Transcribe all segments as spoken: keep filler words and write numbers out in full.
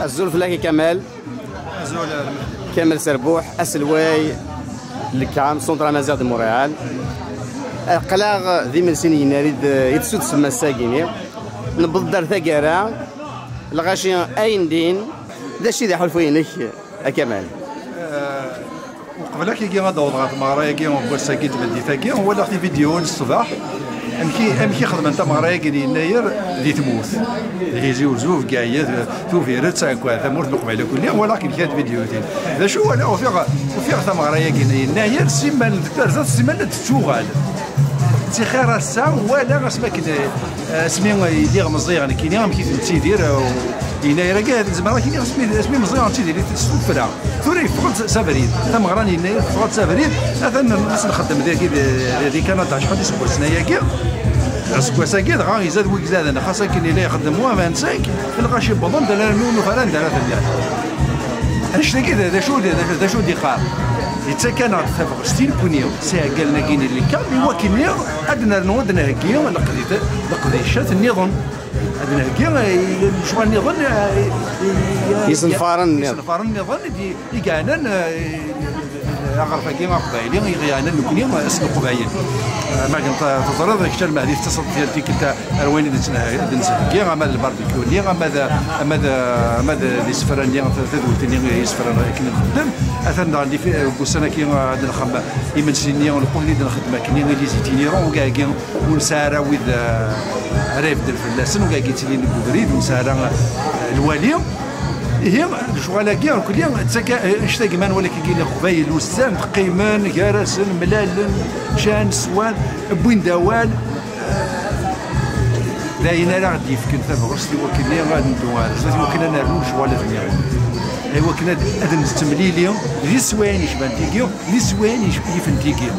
Azul fell-ak a Kamal. Azul a Mehdi. Kamal Serbuḥ, aselway n lekɛam, Centre Amaziɣ de Montréal. Aql-aɣ d imensi n yennar i d, i d-sudsen ass-agi-ni. Newweḍ-d ar taggara, lɣaci ayen din. D acu i d aḥulfu-inek a Kamal? Uqbel akkagi ad d-awḍeɣ ɣer tmeɣra-agi n wass-agi n tmeddit-agi, walaɣ tividyuwin n ṣṣbeḥ, amek i, amek i xedmen tameɣra-agi n yennayer di tmurt. Di Tizi Uzzu, Bgayet, Tubiret, akk tamurt n Leqbayel akk-nni, walaɣ kan kra n tvidyuwin. D acu walaɣ? Ufiɣ, ufiɣ tameɣra-agi n yennayer, simal d-terza, simal d-tettuɣal. Ttixir ass-a, walaɣ asmi akken, eh, asmi i lliɣ meẓẓiyeɣ nekkini, amek i tettidir, eh, yennayer-agi, ad zemreɣ ad k-iniɣ asmi, asmi meẓẓiyeɣ nettidir s tuffra. Tura yeffeɣ-d s abrid. Tameɣra n yennayer teffeɣ-d s abrid. Atan ass nxeddem dagi di, di Kanada acḥal iseggasen ayagi. Aseggas-agi dɣa izad wigzaden, xas akken yella ixeddem wa vingt-cinq, lɣaci wwḍen-d, ala nernu ur nufi ara anda ara telliḍ. Annect-agi d, d acu, d, d acu d-iqqar? Yettak-aneɣ-d tabɣest i nekkni, s iɛeggalen-agi n lkam, i wakken ad nernu ad nheggi leqdi-, leqdicat nniḍen. Ad nheggi, eh, lecɣal nniḍen, eh, i, i, i, Isenfaren nniḍen. Isenfaren nniḍen i d-, i yeɛnan, eh, aɣref-agi aqbayli, i ɣ-yeɛnan nekkni, eh, s Leqbayel. Eh, ma kent-, teẓriḍ, kečč a Lmehdi, tettaseḍ yal tikkelt ar wayen i d-netne-, d-nettheggi, ama d lbarbecue-nni, ama d, ama d, ama d, d isefra-nni, tadwilt-nni, isefra akken nxeddem. Atan daɣen di fi-, deg ussan-agi, eh, ad nxem imensi-nni, lqut-nni d-nxeddem akken, i d izitinirun, wagi, ur nesɛi ara wid, eh, ara ibeddel fell-asen, wagi yettilin deg ubrid, ur nesɛi ara, eh, lwali. Ihi, lecɣal-agi, nekkni, d taka, eh, annect-agi ma nwala kiki Leqbayel ussan, qqimen gar-asen, mlalen, ččan, swan, wwin-d awal. D ayen ara ɣ-d-yefken tabɣest i wakken ad neddu ar zdat, i wakken ad nernu lecɣal ad nniɣ. I wakken ad, ad nettemlili di teswiɛin yecban tigi, di teswiɛin yec-, yifen tigi.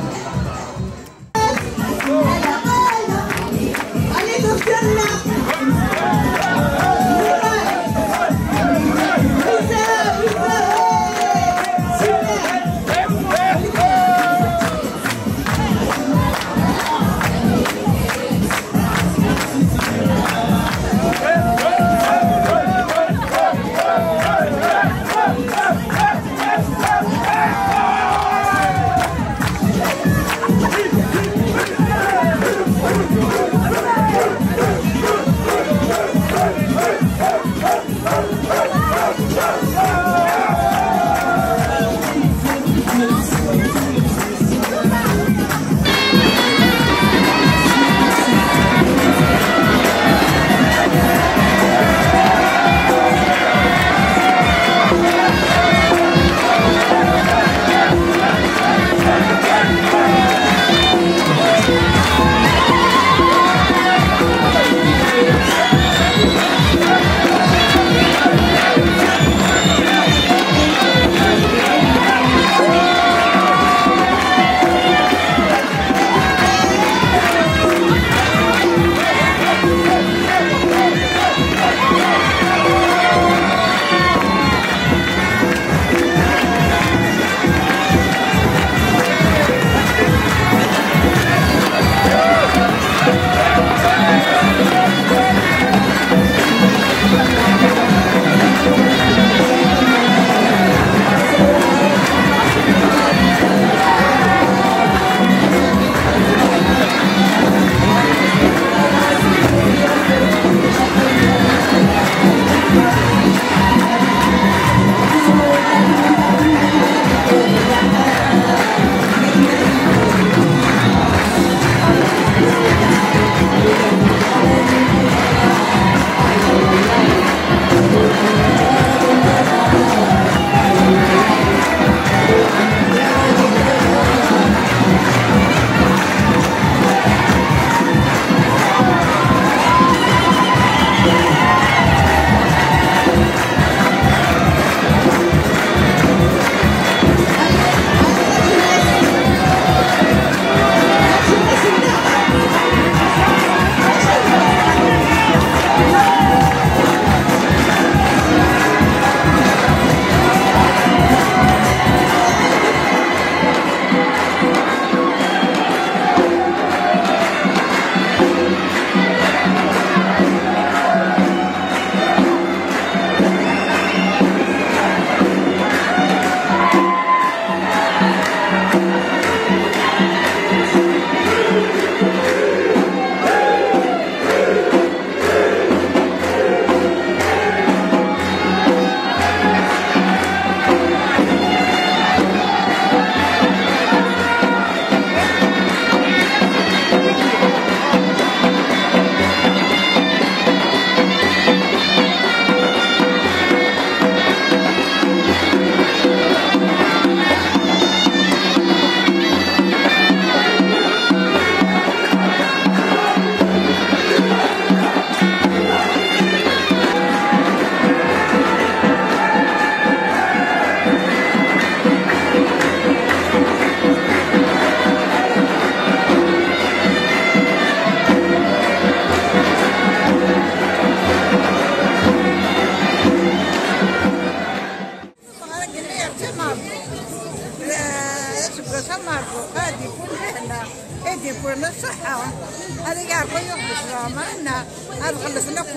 Ṛebbi yuɣ-d cclaɣem-nneɣ, ad xellṣen akk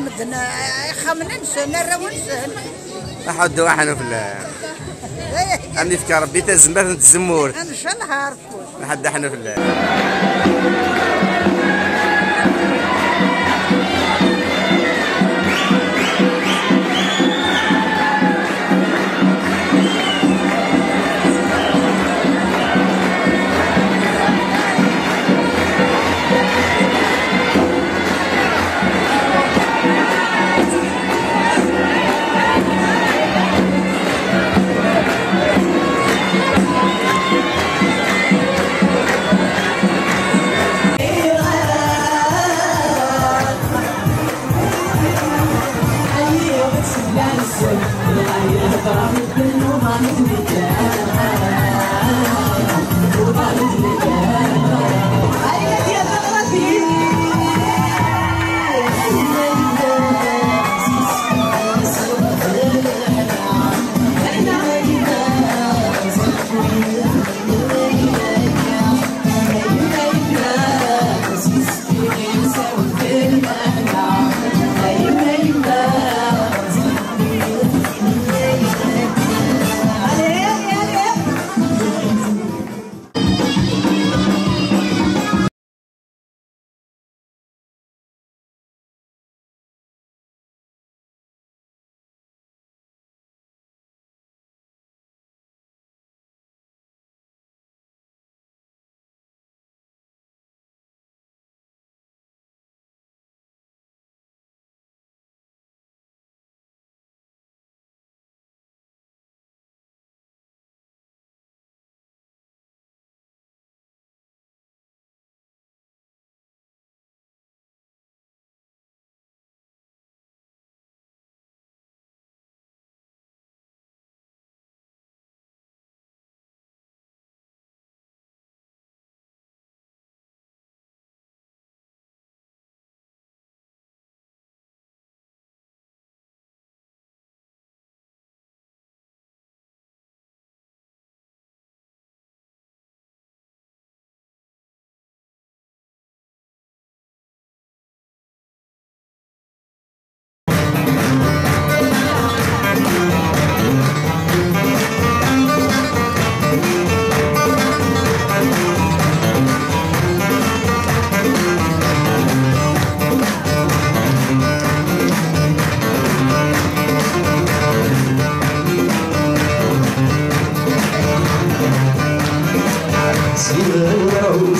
medden, eh, ixxamen-nsen, arraw-nsen. Aḥuddu aḥnu fell-am. Eh, am yefka Ṛebbi tazmert n tzemmurt. Ncallah a Ṛebbi. Aḥuddu aḥnu fell-am.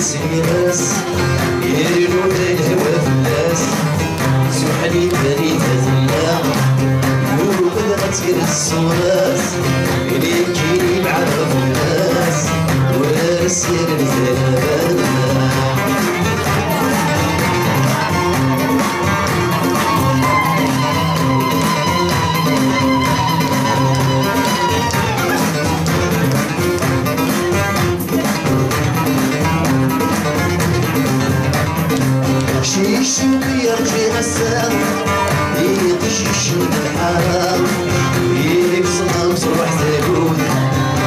Sliɣ-as, yernu lehwa fell-as, suḥli-d anida tella, yuɣ-d ad tger ṣṣura-s, nekkini bɛadeɣ fell-as, ur as-yerri ara. Cicuq yerǧi ass-a, iṭij yecmed lḥal, yekṣem amesruḥ tagut.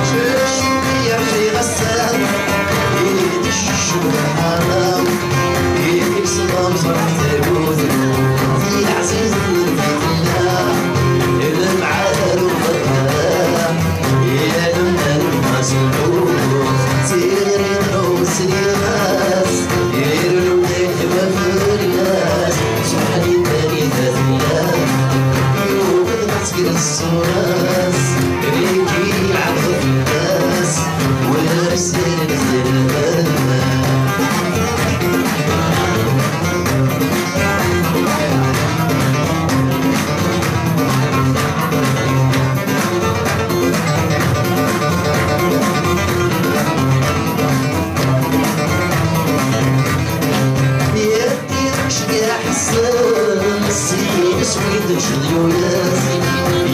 Cicuq yerǧi ass-a, iṭij yecmed lḥal, yekṣem amesruḥ tagut. Di leɛziz n lfitna, lemɛaruf.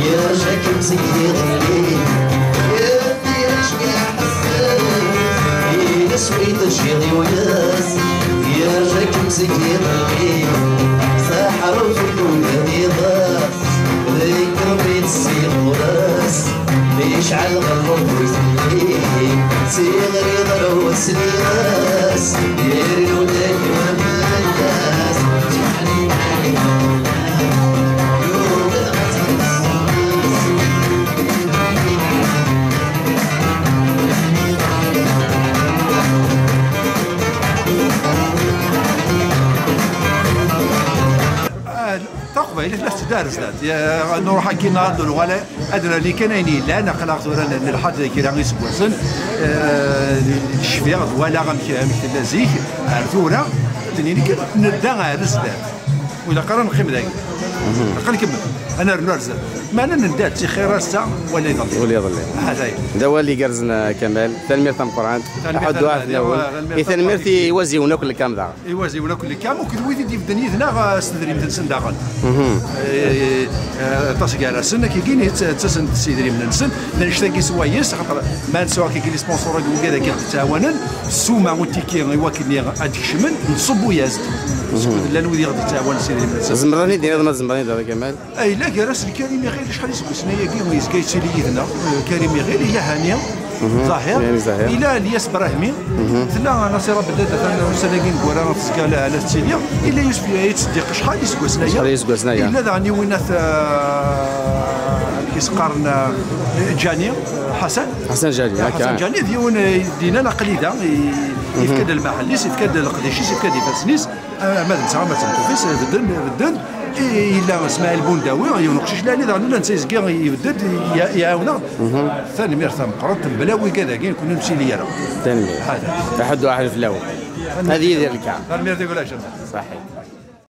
Yerra-k-d ceggeḍ-nni. Yerra-k-d ceggeḍ-nni. Ines wi teǧǧiḍ yuyes, yerra-kem seg yiḍelli. Taḥerrut ur d-iḍes, deg rebbi tessiɣ ɣur-s. Yecɛel ɣer rebbi telli, tiɣri ɣer usliɣ-as. Yernu-d akmam. Ila tella tetteddu ar zdat. Ya, nruḥ akkin ad nuɣal ad nali kan ayen yellan, aql-aɣ tura n-, nelḥa-d kra iseggasen. Eh, cfiɣ, walaɣ amek, amek tella zik, ar tura, ad d-nini kan nedda ar zdat. Ur ilaq ara neqqim dagi. Ilaq ad nkemmel, ad nernu ar zdat. Meɛna nedda-d, ttixir ass-a wala iḍelli. Wala iḍelli. Hatay. D awal igerrzen, a Kamal. Tanemmirt tameqqrant. Tanemmirt. Aḥuddu a Ɛad Lawel. Tanemmirt i tameqqrant. Tanemmirt i waziwen akk n lkam daɣen. Iwaziwen akk n lkam, akked wid i d-ibedden yid-neɣ, eh, s tedrimt-nsen daɣen. Mhm. Eh, eh, aṭas gar-asen, akkagi, tt-, ttasen-d s yidrimen-nsen, d annect-agi s wayes, axaṭer ma nesɛu akkagi les sponsors-agi, wigad-agi ɣ-d-ttɛawanen, ssuma utiki i wakken ad d-kecmen, nṣubbu-yas-d. Mhm. Skud llan wid i ɣ-d-ttɛawanen s yidrimen-nsen. Tzemreḍ ad yi-d-tiniḍ ma tzemreḍ ad yi-d-tiniḍ, a Kamal? Ay, la gar-asen Karim Iɣil, acḥal iseggasen ayagi yezga yettili yid-neɣ, eh, Karim Iɣil, ila Hani Zahir, Hani Zahir. Ila Lyas Brahmi, tella Nasira Beddad, atan ussan-agi n Gwara tezga la, la tettili, ila Yusef Yaɛid Seddiq, acḥal iseggasen aya? Acḥal iseggasen aya? Ila daɣen yiwen at, eh, amek i s-qqaren, eh, Ǧani, eh, Ḥasan. Ḥasan Ǧani, Ḥasan akka. Ḥasan Ǧani, d yiwen, eh, d-yennan aql-i da, i-, yefka-d lmaḥell-is, yefka-d leqdic-is, yefka-d ifassen-is. Ah, ma d netta, ma d tameṭṭut-is, bedden, bedden. I-, yella Smaɛil Bundawi, yiwen uqcic lɛali daɣen, nella netta yezga ibedd-d, i-, iɛawen-aɣ-d. Tanemmirt tameqqrant, mebla wigad-agi, nekkni ur nettili ara. Tanemmirt. Hada. Aḥuddu aḥlef law. Ad yidir lkam. Tanemmirt i kul acu. Ṣaḥi.